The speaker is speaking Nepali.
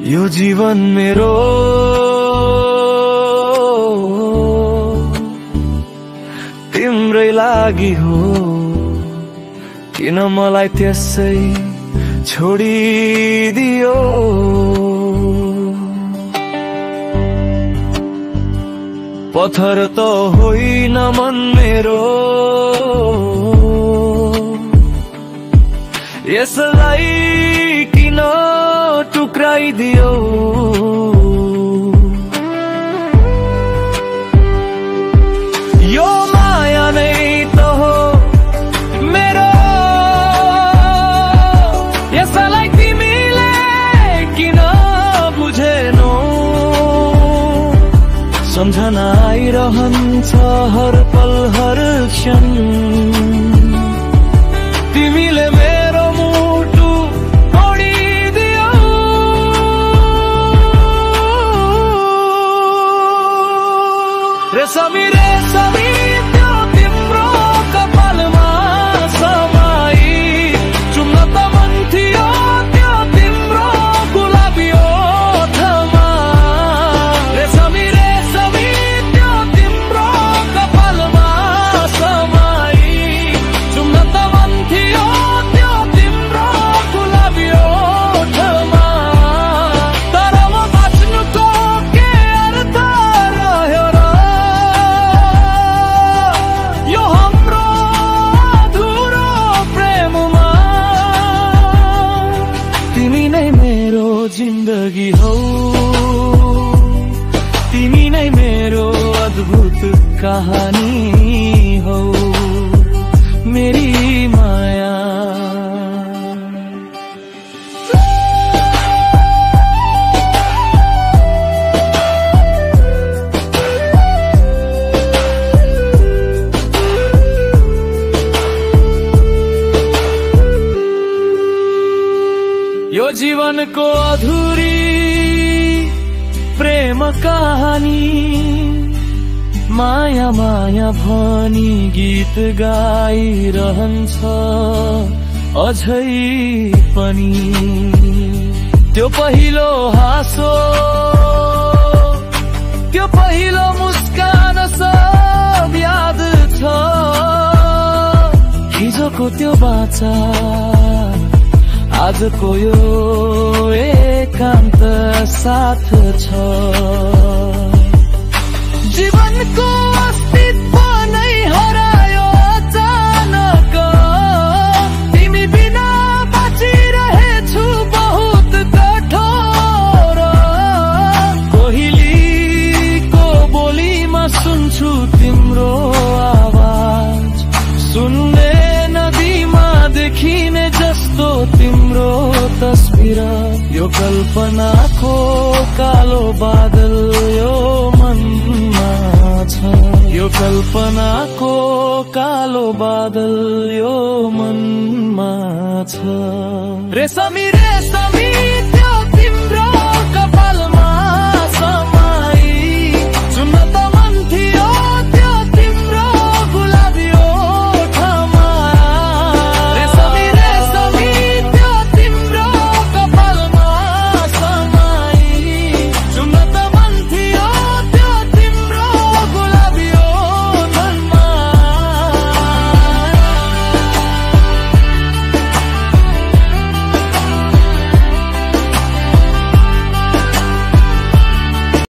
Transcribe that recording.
यो जीवन मेरो तिम्रै लागि हो, किन मलाई त्यसै छोडिदियो। पत्थर त होइन मन मेरो, यसलाई किन टुक्राइदियो। यो माया नै त हो मेरो, यसलाई तिमीले किन बुझेनौ। सम्झना आइरहन्छ हर पल हर क्षण, तिमीले मेरो मुटु तोडिदियो। रेशमी रेशमी त्यो तिम्रो कपालमा समाई, चुम्न त मन थियो त्यो तिम्रो गुलाबी ओठमा। रेशमी रेशमी त्यो तिम्रो कपालमा समाई, चुम्न त मन थियो त्यो तिम्रो गुलाबी ओठमा। तर म बाँच्नुको के अर्थ रह्यो र, यो हाम्रो अधुरो प्रेममा। तिमी नै मेरो जिन्दगी हौ, तिमी नै मेरो अद्भुत कहानी हौ, मेरी माया। यो जीवनको अधुरी प्रेम कहानी, माया माया भनी गीत गाइरहन्छ अझै पनि। त्यो पहिलो हाँसो, त्यो पहिलो मुस्कान सब याद छ। हिजोको त्यो बाचा, आजको यो एकान्त साथ छ। जीवनको अस्तित्व नै हरायो अचानक, तिमी बिना बाँचिरहेछु बहुत कठोर। कोइलीको बोलीमा सुन्छु तिम्रो आवाज, सुन्ने नदीमा देखिने जस्तो तिम्रो तस्बिर। यो कल्पनाको कालो बादल यो मनमा छ, यो कल्पनाको कालो बादल यो मनमा छ। रेशमी रेशमी